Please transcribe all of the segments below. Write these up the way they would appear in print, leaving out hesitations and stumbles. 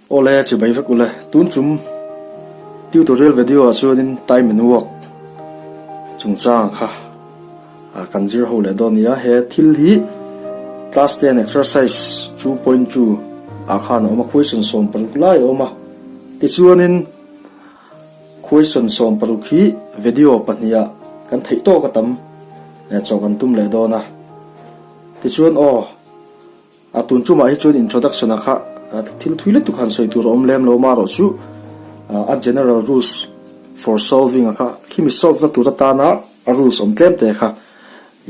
Awle chibai vek ule, tun tum tutorial video ah chuanin time and work chungchang kha kan zir ho leh dawn nia. He thil hi class 10 exercise 2.2 ah khan a awm a, question 16 lai a awm a. Tichuanin question 16 hi video pahniha kan theih tawk a tam chaw kan tum leh dawn a. Tichuan aw. A tun tumah hi chuan introduction ah kha thil thui lutuk han sawi tur a awm lem lo marawh chu a general rules for solving a kha khimi solve na tur atana a rules awm tlem te kha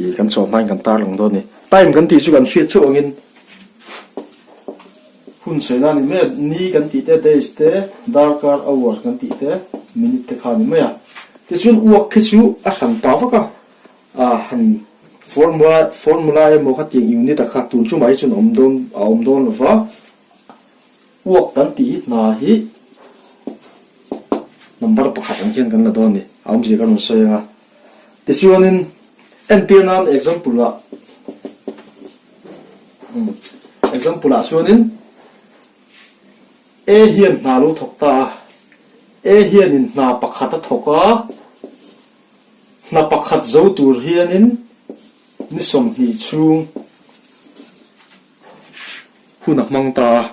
ih kan chawh hmain kan tarlang dawn a ni. Time kan tih chu kan hriat theuh angin hun sawi na a ni mai a, ni kan tih te, days te, darkar, hour kan tih te, minute te kha a ni mai a. Tichuan uak khi chu a hran ta vak a. A han formula formula emaw khatiang unit a kha tun chungah hi chuan a awm dawn a awm dawn lo va, uak kan tih hi hna hi number pakhat ang hian kan la dawn a ni, a awmzia ka rawn sawi ang a. Tichuanin entir nan example ah umm example ah chuanin A hian hna lo thawk ta a, A hianin hna pakhat a thawk a, Hna pakhat zo tur hianin ni 20 chhung hun a hmang ta a.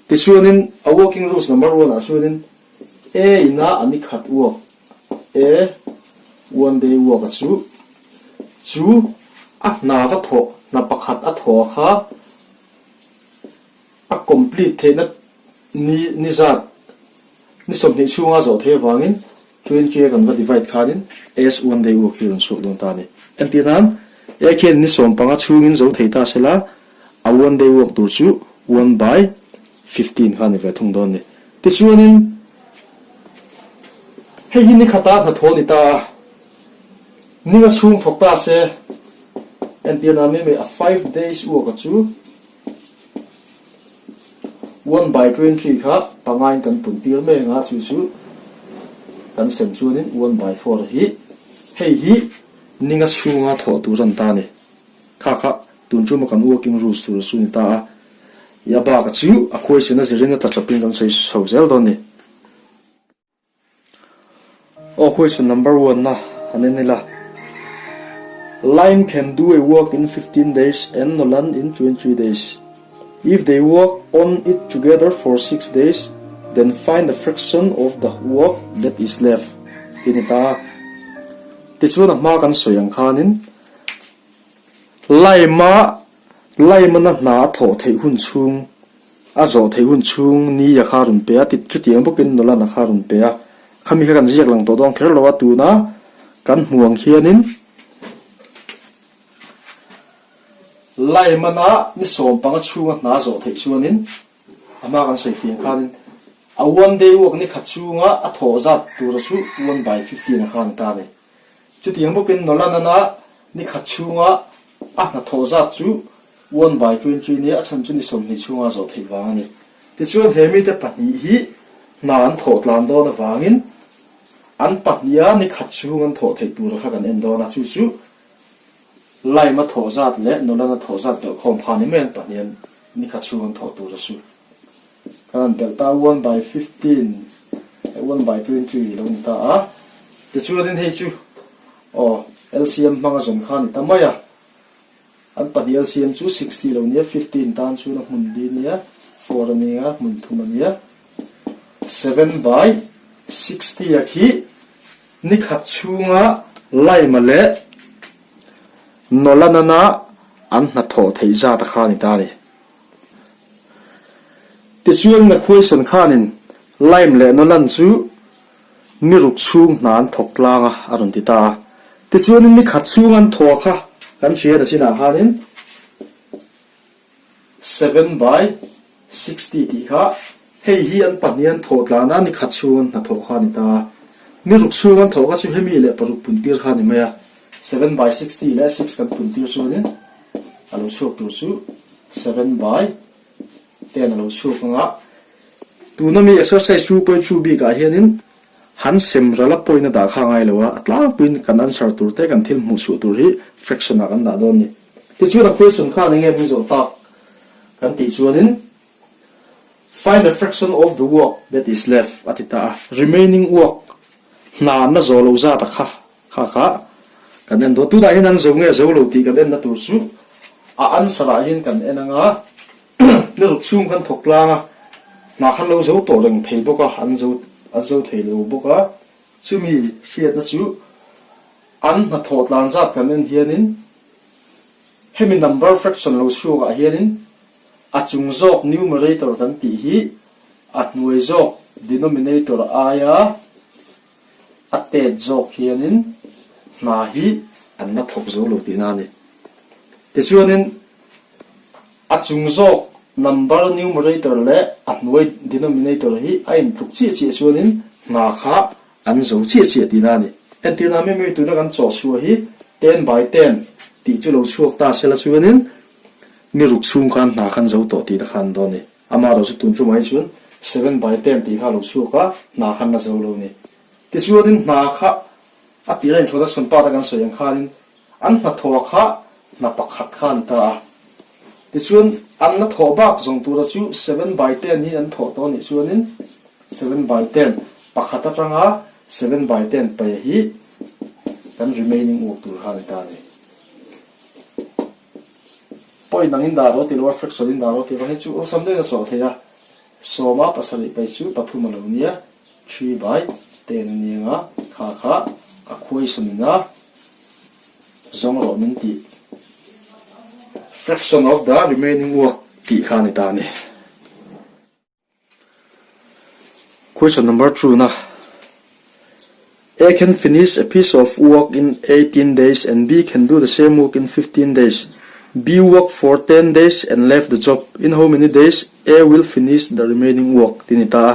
Tichuanin a working rules number one ah chuanin A ina a ni khat work, A one day work a chu, chu a hna va thawh, hna pakhat a thawh a kha a complete theihna ni ni zat ni 20 chhunga zawh theih avangin 20 a kan va divide khanin S one day work hi rawn chhuak dawn ta a ni. Entir nan, A khian ni 15 chhungin zo thei ta sela, a one day work tur chu one by 15 kha a ni ve thung dawn a ni. Tichuanin, hei hi ni khata hnathawh ni ta a, ninga chhung thawk ta se, entir nan mai mai a five days work a chu, One by 23 kha pangain kan pun tir mai anga chu chu kan sem chuanin one by four hi hei hi ninga chhunga thawh tur a ni ta a ni. Kha kha tun chuma kan working rules tur chu ni ta a, i a bak a chu a question a zirin a tla chawpin kan sawi chho zel dawn a ni. Aw question number one na han en ila. Lime can do a work in 15 days and Nolan in 23 days. If they work on it together for 6 days, then find the fraction of the work that is left. Ti ni ta. Tichuan a hma kan sawi ang khanin Lime-a Lime-na hna a thawh theih hun chhung A zawh theih hun chhung ni a kha rawn pe a, ti chutiang bawkin Nolan a kha rawn pe a. Khami kha kan ziak lang tawh dawn kher lo a, tuna kan hmu ang khianin Lyman-a ni 15 chhunga hna zawh theih chuanin a hma kan sawi fiang khanin a one day work ni khat chhunga a thawh zat tura chu one by 15 a kha a ni ta a ni. Chutiang bawkin Nolan-a ni khat chhunga a hnathawh zat chu one by 20 nia a chhan chu ni 20 chhunga zawh theih vang a ni. Tichuan he mite pahnih hi hna an thawh tlan dawn avangin an pahniha ni khat chhung an thawh theih tura kha kan en dawn a, chu chu Lime-a thawh zat leh Nolan-a thawh zat belh khawm kha ni mai an pahnihan ni khat chhung an thawh tura chu. Kan han belh ta one by 15 eh one by 20 lo ni ta a, tichuanin hei chu aw LCM hmanga zawm kha a ni ta mai a, an pahnih LCM chu 60 lo nia, 15 tan chuan a hmun li nia, four a nia, hmun thum a nia, seven by 60 a khi ni khat chhunga Lime-a leh Nolan-ana an hnathawh theih zat a kha a ni ta a ni. Tichuan na khuaisan khanin Lime leh Nolan chu ni ruk chhung hna an thawk tlang a, a rawn ti ta a. Tichuanin ni khat chhung an thawh kha kan hria na chinah khanin seven by 60 tih kha hei hi an pahnih an thawh tlan a, ni khat chhung an hnathawh kha a ni ta a. Ni ruk chhung an thawh kha chu hemi leh paruk puntir kha a ni mai a. Seven by 60 leh six kan puntir chuanin a lo chhuak tur chu seven by ten a lo chhuak ang a. Tuna mi exercise 2.2 bikah hianin han sem ral a point a dah kha a ngai lo a, a tlangpuiin kan answer tur te kan thil hmuh chhuah tur hi fraction ah kan dah dawn a ni. Tichuan a question khan enge min zawh tak kan tih chuanin. Find the fraction of the work that is left a ti ta a. Remaining work hna an la zawh lo zat a kha kha kha kan en dawn. Tunah hian an zo nge zo lo tih kan enna tur chu a answer ah hian kan en anga ni ruk chhung khan thawk tlang a, hna khan lo zo tawh reng thei bawk a, an zo an zo thei lo bawk a. Chumi hriatna chu an hnathawh tlan zat kan en hianin hemi number fraction lo chhuak ah hianin A chung zawk numerator kan tih hi a hnuai zawk denominator aia a tet zawk hianin hna hi an la thawk zo lo tihna a ni. Tichuanin a chung zawk number numerator leh a hnuai denominator hi a intluk chiah chiah chuanin hna kha an zo chiah chiah tihna a ni. Entirna mai mai tuna kan chawhchhuah hi ten by ten tih chu lo chhuak ta sela chuanin Ni ruk chhung khan hna khan zo tawh tih te khan dawn ni. Ama erawh chu tun chu mai chuan seven by ten tih kha a lo chhuak a, hna khan la zo lo ni. Tichuanin hna kha a tira introduction part a kan sawi ang khanin an hnathawh kha hna pakhat kha a ni ta a. Tichuan an la thawh bak zawng tura chu seven by ten hi an thawh tawh anih chuanin seven by ten pakhat atanga seven by ten paih hi kan remaining work tur kha a ni ta a ni. Point angin dah rawh ti lo a, fraction in dah rawh ti lo hei chu awlsam deuhin a chawh thei a, sawma pasarih paih chu pathum a lo nia, three by ten a ni anga kha kha a question in a zawng rawh min tih fraction of the remaining work tih kha a ni ta a ni. Question number two na, A can finish a piece of work in 18 days and B can do the same work in 15 days. B work for 10 days and left the job. In how many days A will finish the remaining work? Ti ni ta a.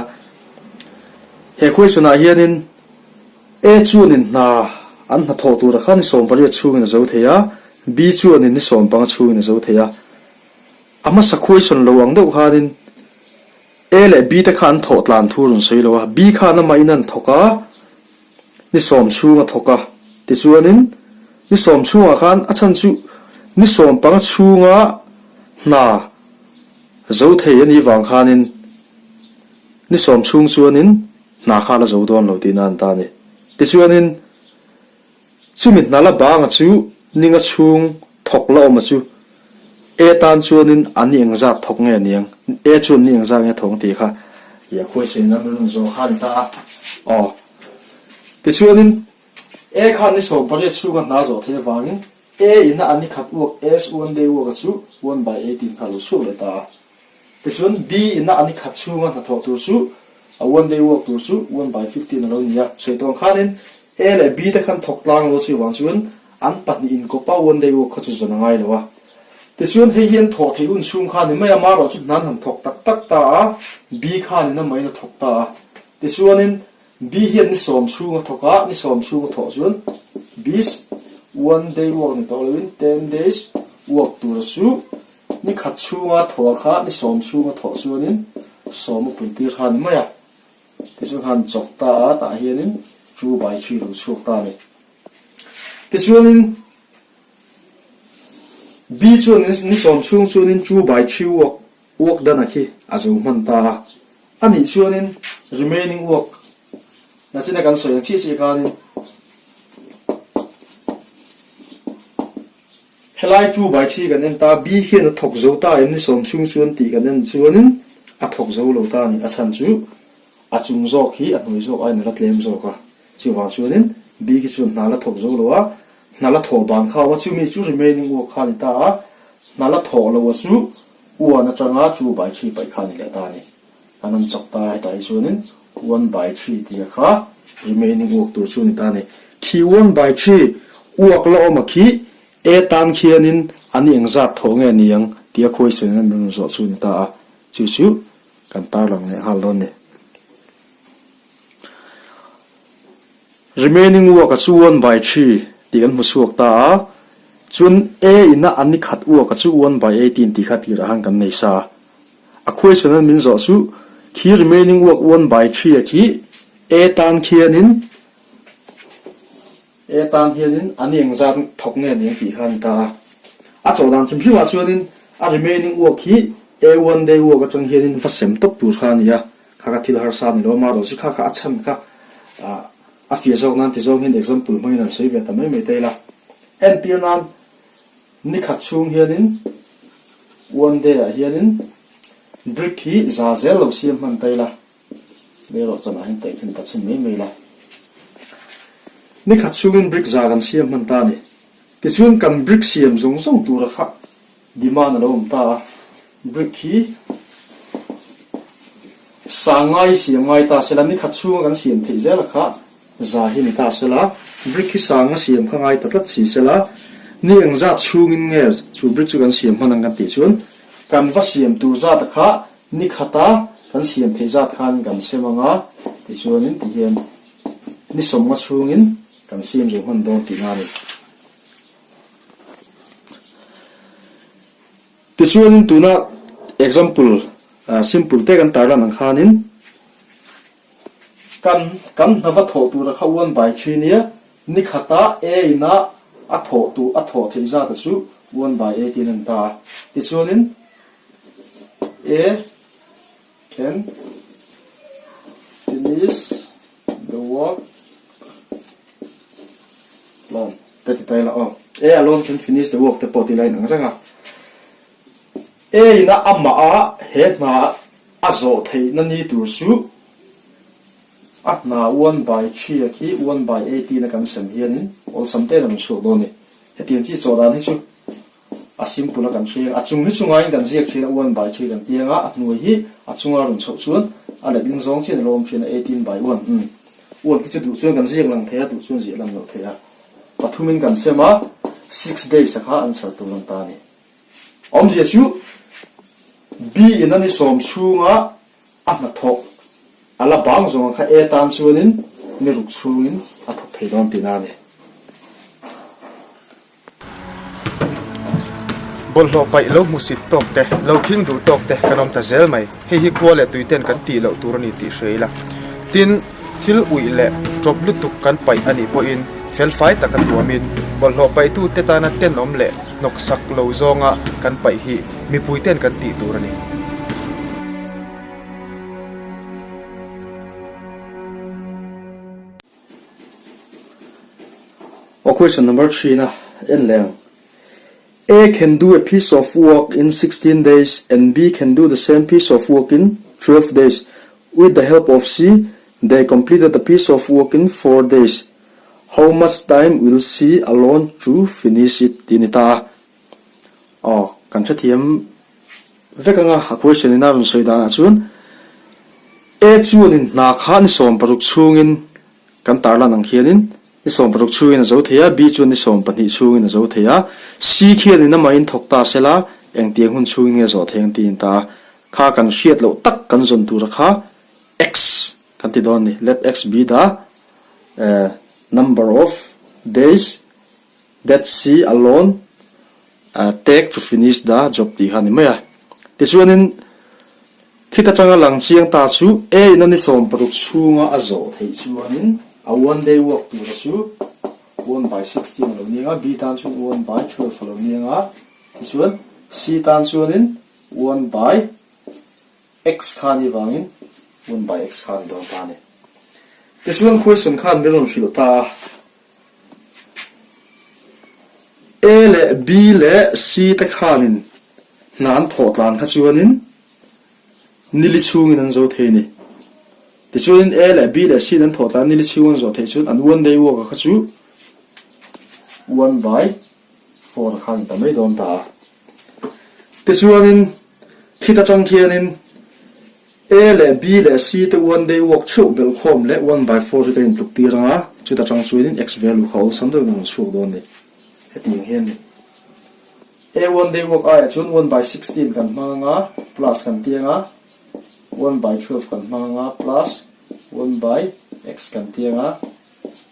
He question ah hianin A chuanin hna an hnathawh tura kha ni 18 chhungin a zo thei a, B chuanin ni 15 chhungin a zo thei a. A hmasa question lo ang deuh khanin A leh B te kha an thawh tlan thu a rawn sawi lo a, B khan amahin an thawk a, ni sawm chhung a thawk a, tichuanin ni sawm chhungah khan a chhan chu ni sawm panga chhunga hna zo thei a nih vang khanin ni sawm chhung chuanin hna kha a la zo dawn lo tihna an ta a ni. Tichuanin Chumi hna la banga chu ninga chhung thawk la awm a chu A tan chuanin a ni engzat thawk nge aniang, A chuan ni engzat nge thawk ang tih kha i a khuaisen a rawn zawh kha a ni ta a. Aw. Tichuanin A khan ni 18 chhunga hna zawh theih avangin A ina a ni khat uak S one day uak a chu one by 18 kha a lo chhuak leh ta a. Tichuan B ina a ni khat chhunga hnathawh tur chu a one day work tur chu one by 15 a lo ni a. Sawi tawng khanin A leh B te khan thawk tlang lo chu vang chuan an pahnih inkawpa one day work kha chu zawn a ngai lo a. Tichuan hei hi an thawh theih hun chhung kha a ni mai a, marawh chu hnan han thawk tak tak ta a, B khanin a main a thawk ta a. Tichuanin B hian ni sawm chhung a thawk a, ni sawm chhung a thawh chuan B's one day work ni tawh loin ten days work tur chu ni khat chhunga thawh kha ni sawm chhunga thawh chuanin sawm a puntir kha a ni mai a. Tichuan khan chawk ta a, tah hianin two by three lo chhuak ta a ni. Tichuanin B chuan ni sawm chhung chuanin two by three work work dan a khi a zo hman ta a. A nih chuanin remaining work nachina kan sawi ang chiah chiah khanin Helai chu by three kan en ta, B hian a thawk zo ta em ni sawm chhung chuan tih kan en chuanin a thawk zo lo ta a ni. A chhan chu a chung zawk hi a hnuai zawk aiin a la tlem zawk a, chuvang chuanin B khi chuan hna la thawk zo lo a, hna la thawh ban kha a awm a, chumi chu remaining work kha a ni ta a, hna la thawh lo a chu one atanga two by three paih kha a ni leh ta a ni. An an chawk ta a, hetah hi chuanin one by three tia kha remaining work tur chu a ni ta a ni. Khi one by three uak la awm a khi A tan khianin an engzat thawh nge ni ang tia question in an rawn zawh chu a ni ta a, chu chu kan tarlang leh nghal dawn a ni. Remaining uak a chu one by three tih kan hmu chhuak ta a, chuan A ina an ni khat uak a chu one by 18 tih kha tirah khan kan nei sa a. A question an min zawh chu khi remaining uak one by three a khi A tan khianin A tan hianin an engzat thawk nge ni ang tih kha a ni ta a. A chawh dan hrim hrimah chuanin a remaining uak hi. A one day work atang hianin va sem tawp tur kha a ni a, kha kha thil harsa a ni lo a, amaherawhchu kha kha a chhan kha a fiah zawk nan ti zawng hian example hmangin an sawi ve ta mai mai ta ila. Entir nan ni khat chhung hianin one day ah hianin brick hi za zel lo siam hman ta ila, Leirawh chanah hian taih khin ta chhin mai mai la. Ni khat chhungin brick za kan siam hman ta a ni. Tichuan kan brick siam zawng zawng tura kha demand a lo awm ta a. Brick hi sang ngai siam ngai ta sela, ni khat chhunga kan siam theih zela kha za hi ni ta sela, brick hi sang a siam kha ngai ta tlat si sela, ni engzat chhungin nge chu brick chu kan siam hman ang kan tih chuan kan va siam tur zata kha Ni khata kan siam theih zat khan kan sem ang a, tichuanin tihian ni sawmnga chhungin kan siam zo hman dawn tihna a ni. Tichuanin tuna example simple te kan tarlan ang khanin kan kan hna va thawh tura kha one by three nia, ni khata A ina a thawh tur a thawh theih zata chu one by A tiin a ni ta a. Tichuanin A can finish the work alone te ti ta ila aw. A alone can finish the work te pawh ti la inang reng a. A ina amah a he hna a zawh theihna ni tur chu a hna one by thria khi one by 18 a kan sem hianin awlsam te in a rawn chhuak dawn a ni. Hetiang chi chawh dan hi chu A simple a kan hria a, a chung hi chungain kan ziak thin a, one by three kan ti ang a, a hnuai hi a chunga rawn chhoh chuan a letling zawng chian a lo awm thin a, 18 by one, umm. One hi chu duh chuan kan ziak lang thei a, duh chuan ziah lang loh thei a. Pathumin kan sem a, six days a kha answer tur an ta a ni. Awmzia chu B in a ni sawm chhunga A hnathawk a la bang zawng kha e tan chuanin ni ruk chhungin a thawk thei dawn tihna a ni. Bawlhhlawh paih lo hmusit tawk te, lo khing duh tawk te kan awm ta zel mai. Hei hi khua leh tui ten kan tih loh tur a ni tih hria ila. Tin, thil uih leh ṭawp lutuk kan paih a nih pawhin felfai taka tuamin bawlhhlawh paihtute tana tenawm leh hnawksak lo zawnga kan paih hi mipui ten kan tih tur a ni. Aw question number three na en leh ang. A can do a piece of work in 16 days and B can do the same piece of work in 12 days. With the help of C, they completed the piece of work in 4 days. How much time will C alone to finish it? Tih a ni ta a. Aw, kan hrethiam vek ang a, a question in a rawn sawi danah chuan A chuanin hna kha ni 16 chhungin kan tarlan ang khianin ni 16 chhungin a zo thei a, B chuan ni 12 chhungin a zo thei a, C khianin amahin thawk ta sela engtiang hun chhungin nge zawh thei ang tiin ta a, kha kan hriat loh tak kan zawn tura kha X kan ti dawn a ni, let X be the number of days That C alone take to finish the job tih kha a ni mai a. Tichuanin khit atanga lang chiang ta chu A in a ni 16 chhunga a zawh theih chuanin a one day work tura chu one by 16 a lo ni ang a, B tan chuan one by 12 a lo ni ang a, tichuan C tan chuanin one by X kha a nih vangin one by X kha a ni dawn ta a ni. Tichuan question khan min rawn hrilh ta a. A leh B leh C te khanin hna an thawh tlan kha chuanin nili chhungin an zo thei a ni. Tichuanin A leh B leh C in an thawh tlan nili chhung an zawh theih chuan an one day work-a kha chu one by four kha a ni ta mai dawn ta a. Tichuanin khit atang khianin A leh B leh C te one day work theuh belh khawm leh one by four hi ka intluk tir ang a, chuta tang chuanin x value kha awlsam deuhin a rawn chhuak dawn a ni. Hetiang hian ni. A one day work aiah chuan one by 16 kan hmang ang a, plus kan ti ang a, one by 12 kan hmang ang a, plus one by x kan ti ang a,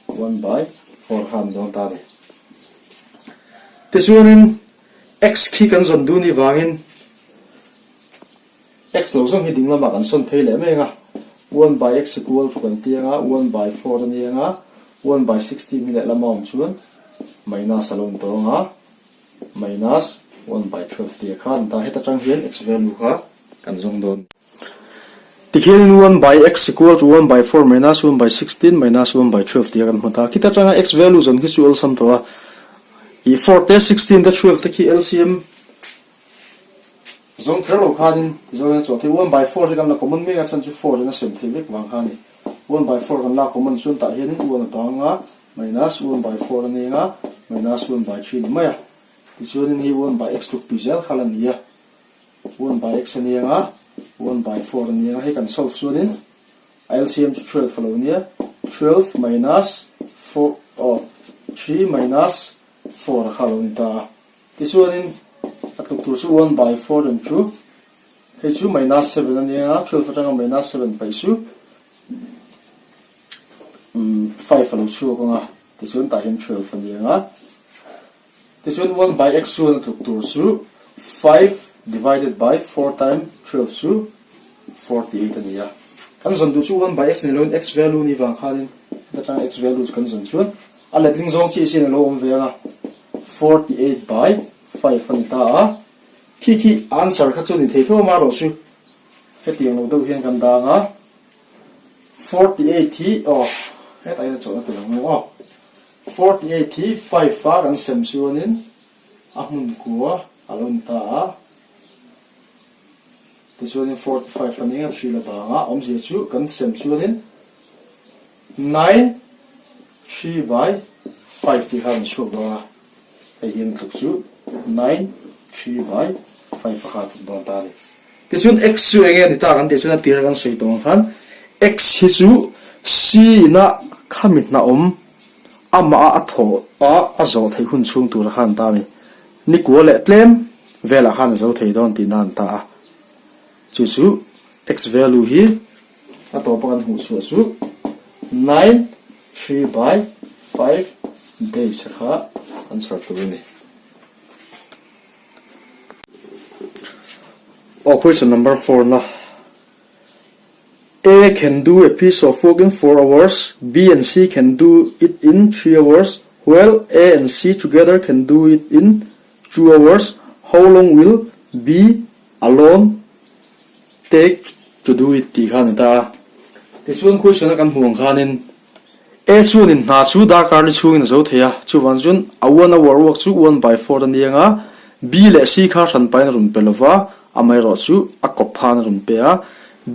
one by four kha a ni dawn ta a ni. Tichuanin x khi kan zawn dun ivangin X lo zawng hi ding lamah kan sawn phei leh mai ang a, one by x equal chu kan ti ang a, one by four a ni ang a, one by 16 hi lehlam a awm chuan minus a lo ni tawh ang a, minus. 1 by 12 tia kha an ta. Heta tang hian x value kha kan zawng dawn. Tikhianin 1 by x equal to 1 by 4 minus 1 by 16 minus 1 by 12 tia kan hmu ta. Khita tanga x value zawn khi chu awlsam tawh a. Ih 4 te 16 te 12 te khi LCM zawng kher lo khanin tichuan a chawh theih. 1 by 4 hi kan la common mek a chhan chu 4 in a sem thei vek vang kha a ni. 1 by 4 kan la common chuan tah hianin 1 a bang a minus 1 by 4 a ni ang a minus 1 by 3 ni mai a. Tichuanin hei 1 by x tluk pui zel kha la ni a. 1 by x a ni ang a, 1 by 4 a ni ang a, hei kan solve chuanin a LCM chu 12 a lo nia, 12 minus 4 aw 3 minus 4 a kha a lo ni ta a. Tichuanin a tluk tur chu 1 by 4 reng chu hei chu minus 7 a ni ang a, 12 atanga minus 7 paih chu 5 a lo chhuak ang a, tichuan tah hian 12 a ni ang a. Tichuan 1 by x chuan a tluk tur chu 5 divided by 4 time 12 chu 48 a ni a. Kan zawn duh chu 1 by x ni loin x value ni vang khanin heta tanga x value chu kan zawn chuan a letling zawng chiah chian a lo awm ve ang a, 48 by 5 a ni ta a. Khi khi answer kha chu ni thei tho amaherawh chu hetiang lo deuh hian kan dang a, 48 hi aw hetah hian a chawhna tel ang maw aw. 48 hi 5 a kan sem chuanin a hmun kua a lo ni ta a, tichuanin 45 a ni a hril avanga awmzia chu kan sem chuanin 9 3 by 5 tih kha a rawn chhuak dawn a, hei hian tluk chu 9 3 by 5 a kha a tluk dawn ta a ni. Tichuan x chu enge a ni ta kan tih chuan a tir kan sawi tawh ang khan x hi chu c ina khami hna awm amah a a thawh a a zawh theih hun chhung tura khan an ta a ni. Nikua leh tlem velah khan a zo thei dawn tihna an ta a. Chu chu x value hi a tawpa kan hmuh chhuah chu 9 3 by 5 days a kha an chhar tur a ni. Aw question number 4 na A can do a piece of work in 4 hours, B and C can do it in 3 hours, while A and C together can do it in 2 hours, how long will B alone take to do it tih kha a ni ta a. Tichuan question a kan hmuh ang khanin A chuanin hna chu darkar li chhungin a zo thei a, chuvang chuan a one hour work chu one by four a ni ang a, B leh C kha hran pahin a rawn pe lova, amaherawh chu a kawp khan a rawn pe a.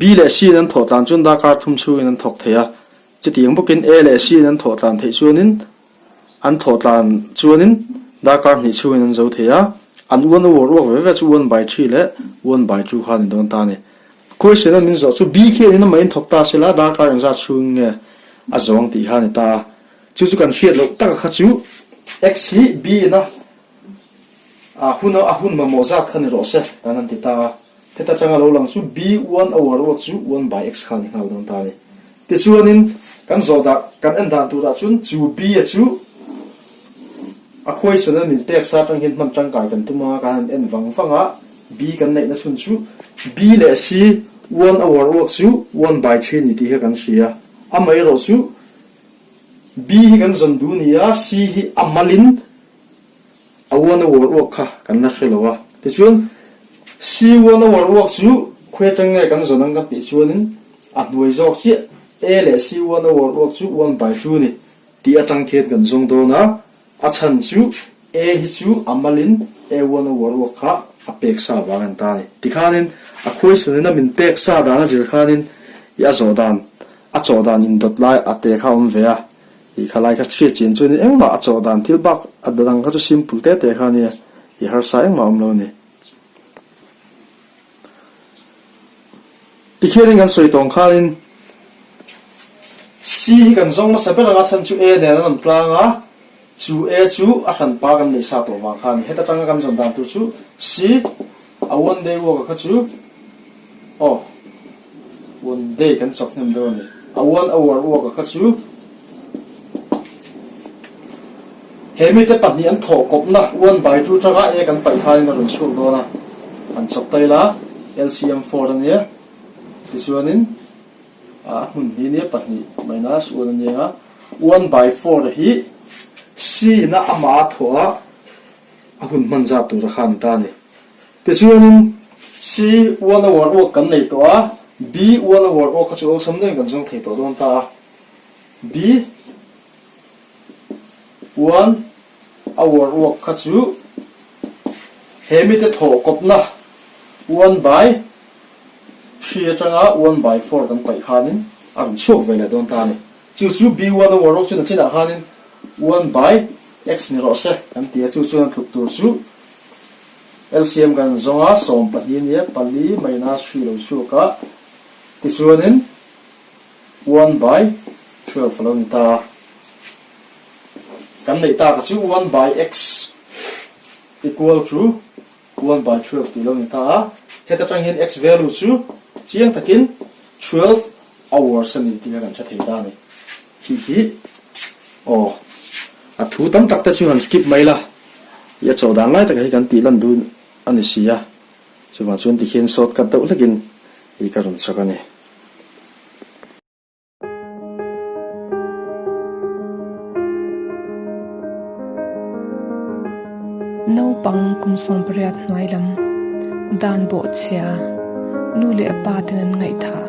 B leh C in an thawh tlan chuan darkar thum chhungin an thawk thei a, chutiang bawkin A leh C in an thawh tlan theih chuanin An thawh tlan chuanin darkar hnih chhungin an zo thei a, an one hour uak ve ve chu one by three leh one by two kha a ni dawn ta a ni. Question a min zawh chu B khianin amah in thawk ta se la darkar engzat chhung nge a zawng tih kha a ni ta a, chu chu kan hriat loh taka kha chu X hi B ina a hun a hun mamawh zat kha ni rawh se kan han ti ta a. Heta tanga lo lang chu B one hour ruak chu one by x kha a ni nghal dawn ta a ni. Tichuanin kan zawh dah kan en dan turah chuan chu B a chu a question a min pek sa atang hian hman tangkai kan tum anga kan han en vang vang a, B kan neihna chhun chu B leh C one hour ruak chu one by three ni tih hi kan hria. Amaherawh chu B hi kan zawn duh ni a, C hi a malin A one hour uak kha kan la hre lo a, tichuan C one hour uak chu khawi atang nge kan zawn ang kan tih chuanin a hnuai zawk chiah A leh C one hour uak chu one by two ni tih atang khian kan zawng dawn a, a chhan chu A hi chu a malin A one hour uak kha a pek sa vang an ta a ni. Tikhanin a khuaisunin a min pek sa dan a zir khanin i a zawh dan a chawh dan indawt lai a te kha a awm ve a, Ih kha lai kha hriat chian chuan engmah a chawh dan thil bak a dang kha chu simple te te kha a nia, i harsa engmah a awm lo a ni. Tikhianin kan sawi tawng khanin C hi kan zawng hmasa ber ang a chhan chu A nen an awm tlang a, chu A chu a hranpa kan neih sa tawh vang kha a ni. Heta tanga kan zawn dan tur chu C a one day work a kha chu aw one day kan chawk hnem deuh a ni. A one hour work a kha chu he mite pahnih an thawh kawpna one by two tanga A kan paih khanin a rawn chhuak dawn a, han chawk ta ila LCM 4 a nia tichuanin a hmun hi nia pahnih minus one a nia one by four hi C ina amah a thawh a. a hun hman zat tura kha a ni ta a ni. Tichuanin C one hour work kan nei tawh a, B one hour work kha chu awlsam deuhin kan zawng thei tawh dawn ta a. B one hour work kha chu he mite thawh kawpna one by three atanga one by four kan paih khanin a rawn chhuak ve leh dawn ta a ni. Chu chu B one hour work chu na chinah khanin one by x ni rawh se kan ti a, chu chuan a tluk tur chu LCM kan zawng a, 12 nia pali minus hri lo chhuak a, tichuanin one by 12 a lo ni ta a. Kan neih tak a chu one by x equal to one by 12 tih lo ni ta a. Heta tang hian x value chu chiang takin 12 hours a ni tih kha kan hre thei ta a ni. Khi hi aw a thu tam tak te chu han skip mai la i a chawh dan lai takah hi kan tih lan dun a ni si a, chuvang chuan tikhian short cut deuh hlekin i ka rawn chak a ni. Naupang kum 18 hnuai lam dan bawhchhia nu leh pa ten an ngaihthah.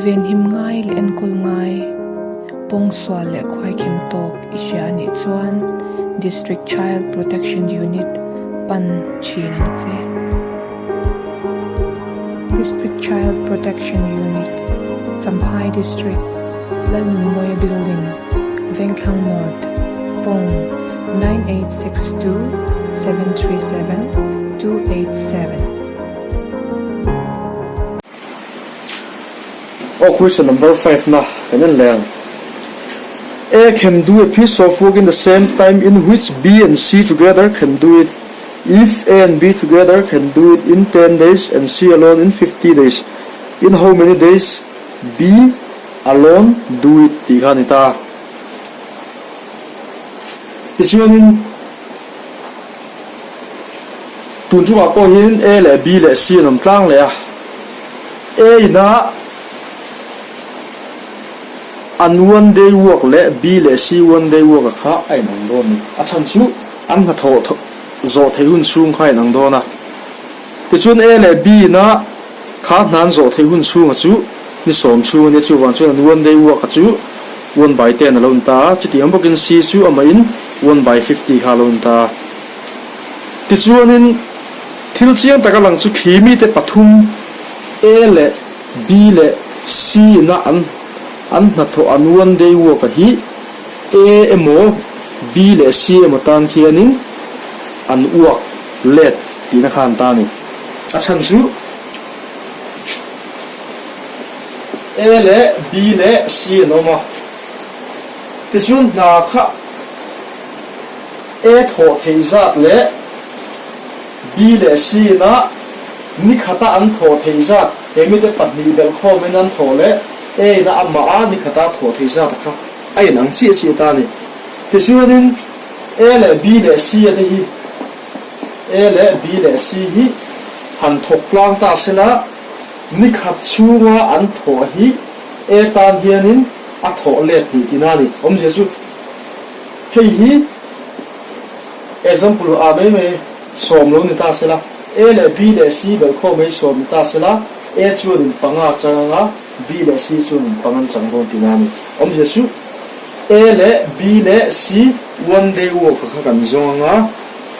Venhim ngai leh enkawl ngai, pawngsual leh khuaikhem tawk i hria a nih chuan District Child Protection Unit pan thin ang che. District Child Protection Unit, Champhai District, Lalnunmawia Building, Vengthlang North, Phone, 9862 737 287. Aw question number five na kan en leh ang. A can do a piece of work in the same time in which B and C together can do it if A and B together can do it in ten days and C alone in 50 days in how many days B alone do it tih kha a ni ta. Tichuanin Tun chungah pawh hian A leh B leh C an awm tlang leh a, A ina an one day work leh B leh C one day work a kha a inang dawn a ni. A chhan chu an hnathawh zawh theih hun chhung kha a inang dawn a. Tichuan A leh B ina kha hna an zawh theih hun chhunga chu ni sawm chhung a nia, chuvang chuan an one day work a chu one by ten a lo ni ta a, chutiang bawkin C chu amahin one by 50 kha a lo ni ta a. Tichuanin, thil chiang taka lang chu khi mite pathum, A leh B leh C ina an an hnathawh an one day work a hi A emaw B leh C emaw tan khianin an uak let tihna kha an ta a ni. A chhan chu A leh B leh C an awm a, tichuan hna kha A thawh theih zat leh B leh C ina ni khata an thawh theih zat he mite pahnih belhkhawmin an thawh leh A ina amah a ni khata thawh theih zat a kha a inang chiah chiah ta a ni. Tichuanin A leh B leh C a te hi A leh B leh C hi han thawk tlang ta sela ni khat chhunga an thawh hi A tan hianin a thawh let hnih tihna a ni. Awmzia chu. Hei hi example ah mai mai sawm lo ni ta sela, A leh B leh C belhkhawm mai sawm ni ta sela, A chuan in panga a chang anga, B leh C chuan in panga an chang dawn tihna a ni. Awmzia chu A leh B leh C one day work kha kan zawng anga,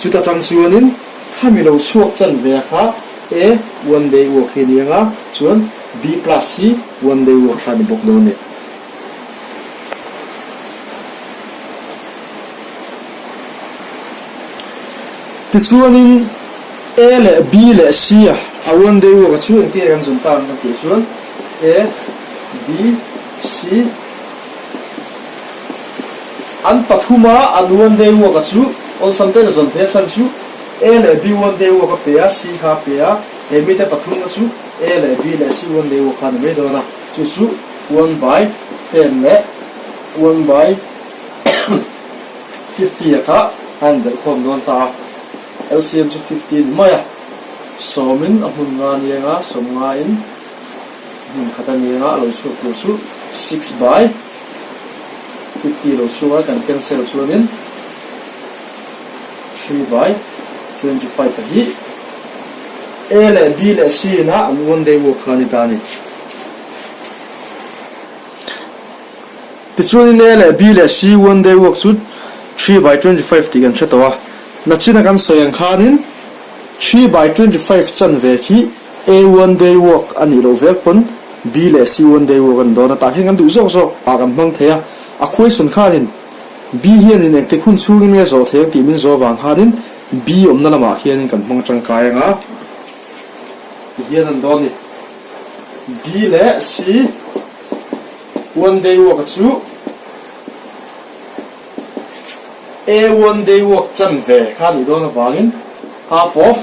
chuta tang chuanin khami lo chhuak chan ve kha A one day work hi a ni anga, chuan B plus C one day work kha a ni bawk dawn a ni. Tichuanin A leh B leh C a a one day work a chu engtin nge kan zawm ta ang kan tih chuan A, B, C an pathuma an one day work a chu awlsam te in a zawm thei a chhan chu A leh B one day work a pe a, C kha a pe a, he mite pathumna chu A leh B leh C one day work kha a ni mai dawn a, chu chu One by ten leh one by 50 a kha a inbelh khawm dawn ta a, LCM chu 50 a ni mai a, sawmin a hmun nga ni anga sawm ngain hmun khat a ni anga a lo chhuak tur chu six by 50 a lo chhuak a, kan cancel chuanin three by. 25 a hi A leh B leh C ina an one day work kha a ni ta a ni. Tichuanin A leh B leh C one day work chu 3 by 25 tih kan hre tawh a, nachina kan sawi ang khanin 3 by 25 chanve khi A one day work a nih loh vek pawn B leh C one day work a ni dawn a, tah hian kan duh zawk zawk ah kan hmang thei a, a question khanin B hianin engtik hun chhungin nge zawh thei ang tih min zawh avang khanin B awmna lamah khianin kan hmang tangkai ang a, tihian an dawn ni. B leh C one day work chu A one day work chanve kha a nih dawn avangin half of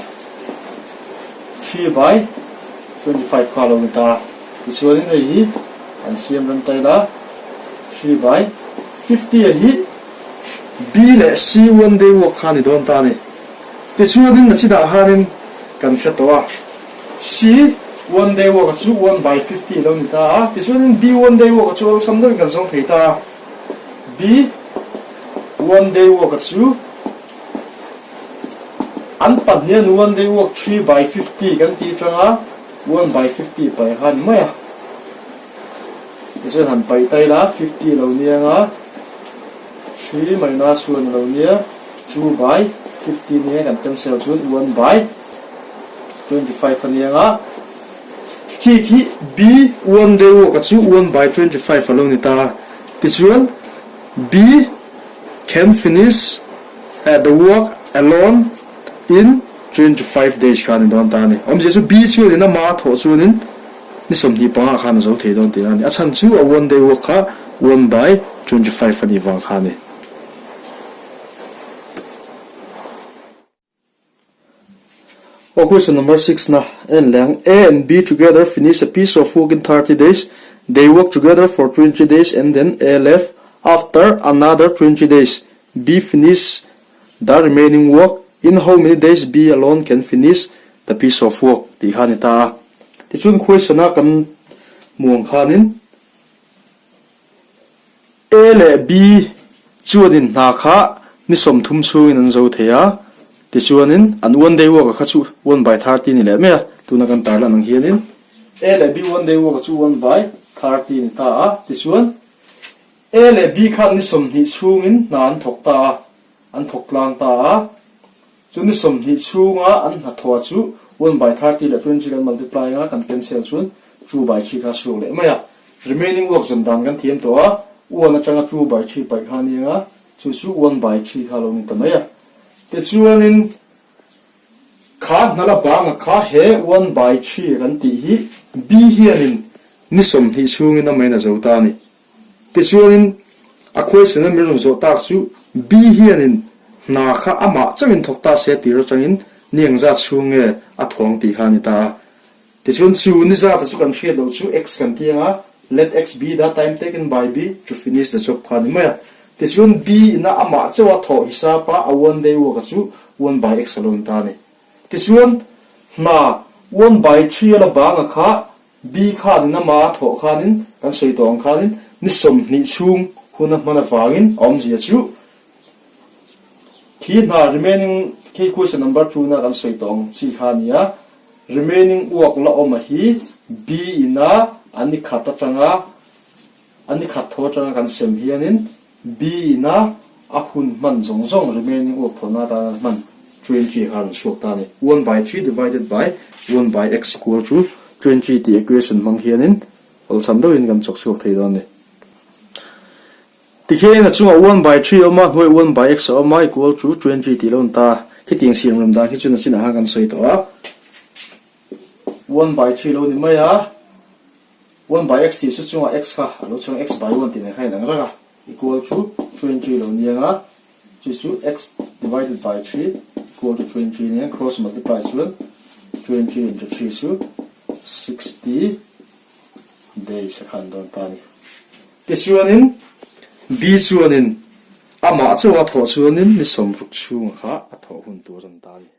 3 by 25 kha a lo ni ta. Tichuanin hei hi an siam rem ta ila, 3 by 50 a hi B leh C one day work kha a ni dawn ta a ni. Tichuanin a chi dah khanin kan hre tawh a, C one day work a chu 1 by 50 a lo ni ta a, tichuanin B one day work a chu awlsam deuhin kan zawng thei ta a, B one day work a chu an pahnihin one day work 3 by 50 kan tih atanga 1 by 50 paih kha a ni mai a. Tichuan han paih ta ila, 50 a lo ni anga, 3 minus 1 a lo nia, 2 by 50 nia kan cancel chuan 1 by 25 a ni anga, khi khi B 1 day work a chu 1 by 25 a lo ni ta a. Tichuan B can finish the work alone in 25 days kha a ni dawn ta a ni. Awmzia chu B chuanin ama thawh chuanin ni 25 khan a zo thei dawn tih a ni. A chhan chu a one day work kha 1 by 25 a nih vang kha a ni. Aw question number 6 na en leh ang. A and B together finish a piece of work in 30 days. They work together for 20 days and then A left after another 20 days. B finish The remaining work, in how many days B alone can finish the piece of work tih kha a ni ta a. Tichuan question a kan hmuh ang khanin A leh B chuanin hna kha ni 30 chhungin an zo thei a, tichuanin an one day work a kha chu 1 by 30 ni leh mai a, tuna kan tarlan ang hianin A leh B one day work a chu 1 by 30 ni ta a, tichuan A leh B khan ni 20 chhungin hna an thawk ta a, an thawk tlang ta a. Chu ni 20 chhunga an hnathawh chu 1 by 30 leh 20 kan multiply anga kan cancel chuan 2 by 3 kha a chhuak leh mai a. Remaining work zawn dan kan thiam tawh a, 1 atanga 2 by 3 paih kha a ni anga, chu chu 1 by 3 kha a lo ni ta mai a. Tichuanin kha hna la banga kha he 1 by 3 kan tih hi B hianin ni 20 chhungin a main a zo ta a ni. Tichuanin, a question a min rawn zawh tak chu B hianin hna kha amah chauhin thawk ta se tir atangin ni engzat chhung nge a thawng tih kha a ni ta a. Tichuan chu ni zata chu kan hriat loh chu X kan ti ang a, let X be the time taken by B to finish the job kha a ni mai a. Tichuan B ina amah chauha thawh hisapa a one day work a chu 1 by X a lo ni ta a ni. Tichuan hna 1 by 3 a la banga kha B khanin ama a thawh khanin kan sawi tawh ang khanin ni 20 chhung hun a hman avangin a awmzia chu khi hna remaining khi question number 2 na kan sawi tawh ang chi kha a ni a, remaining uak la awm a hi B ina a ni khat atanga a ni khat thaw atanga kan sem hianin B ina a hun hman zawng zawng remaining uak thawhna atana hman 20 kha a rawn chhuak ta a ni. 1 by 3 divided by 1 by x equal to 20 tih equation hmang hianin awlsam deuhin kan chawk chhuak thei dawn a ni. Tikhianin a chungah 1 by 3 a awm a, hnuaiah 1 by x a awm a equal to 20 tih lo ni ta. Khitiang siam ram dan khi chu nachinah khan kan sawi tawh a. 1 by 3 lo ni mai a. 1 by x tih chu chungah x kha a lo chhuang x by 1 tih nen kha in ang reng a, equal to 20 lo ni ang a, chu chu x divided by 3 equal to 20 ni ang, cross multiply chuan 20 into 3 chu 60 days a khan dawn ta a ni. Tichuanin B chuanin amah chauha thawh chuanin ni 60 chhunga kha a thawh hun tur a ni ta a ni.